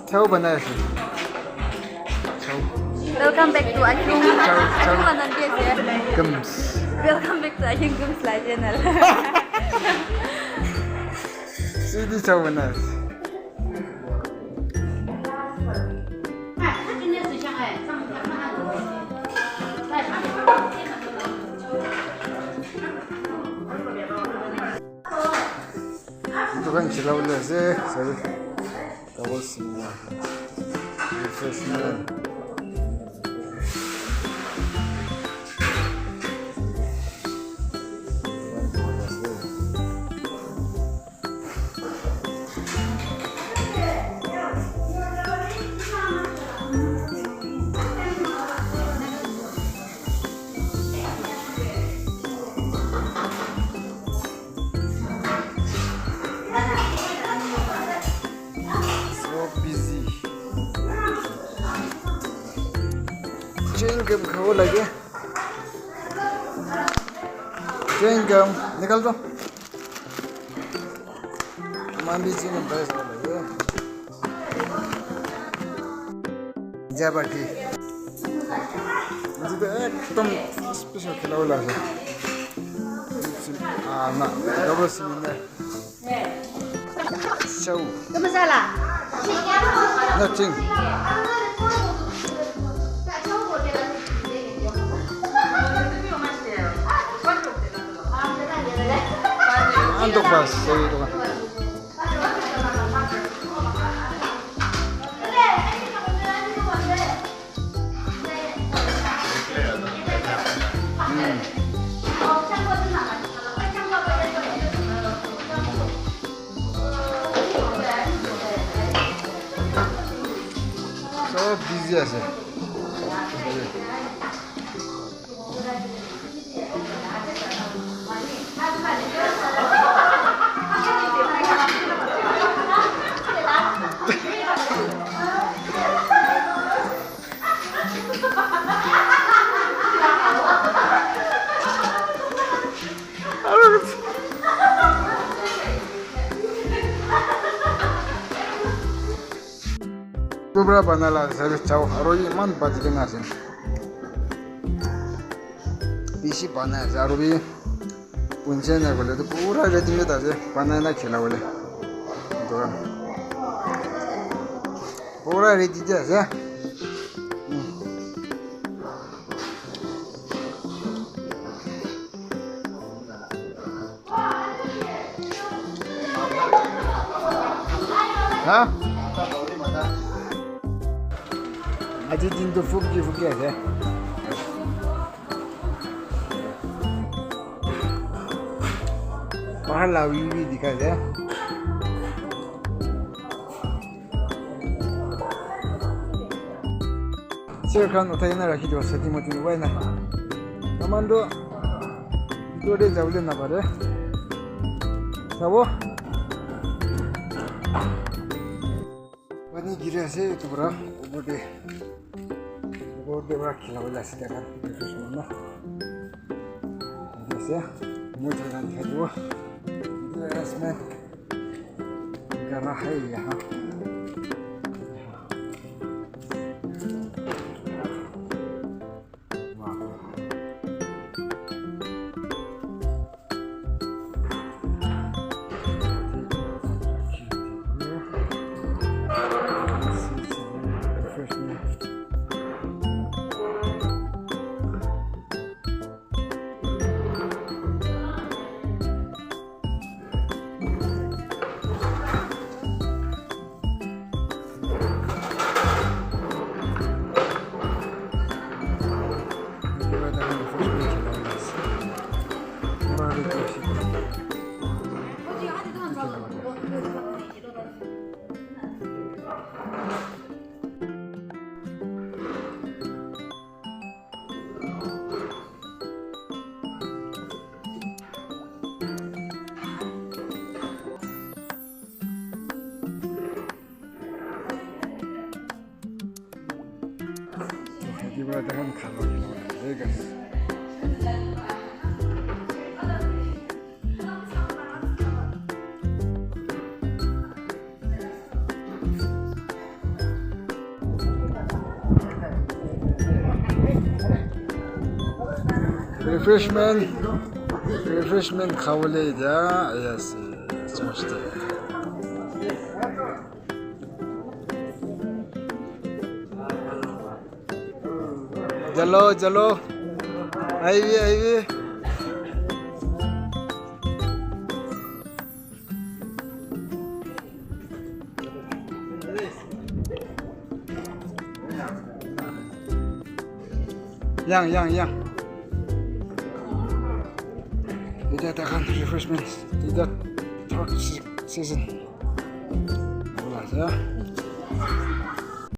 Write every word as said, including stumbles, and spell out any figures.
Chow banai ase. Chow. Welcome back to Akyung. Chow, chow. Akyung banai ase. Gums. Welcome back to Akyung Gums la channel. Sweetie chow banai ase. Dukan chila bole ase, sorry. Double single. Refreshment. So busy. Chewing gum khabo lage. Chewing gum, nikal do. Mami ji ne bas bole. Jabati. Etu toh ekdum special khela wala ase. Ah, na, double cylinder. Show. Nothing. Antok pas, sorry, tukang. Sob busy ase. Etu para bana la ase, chao, aro eman bati kena ase. Bishi bana ase, aro bi punche na koile tu pura ready made ase, banai na khela bole. Etu para, pura ready de ase. Hmm. Ha? Aji din tu fuki fuki ase. Bahar la view bi dikhai de. Chair khan uthai na rakhi dibo, sati mati upai nai. Taman toh bitor te jabole napare. Sabo. Pani giri ase etu para upor te. Upor te para khila bole ase tai khan. Etu ase. Moi tai khan dikhai dibo. Etu ase. Gana hai yaha. Yate para takhan khana khela bole ase, guys. Refreshment, refreshment khabole dia, yes, church te. Jalo, jalo. Aibi, aibi. Yang, yang, yang. Ida takan refreshments. Ida third se-, season. Wala ya.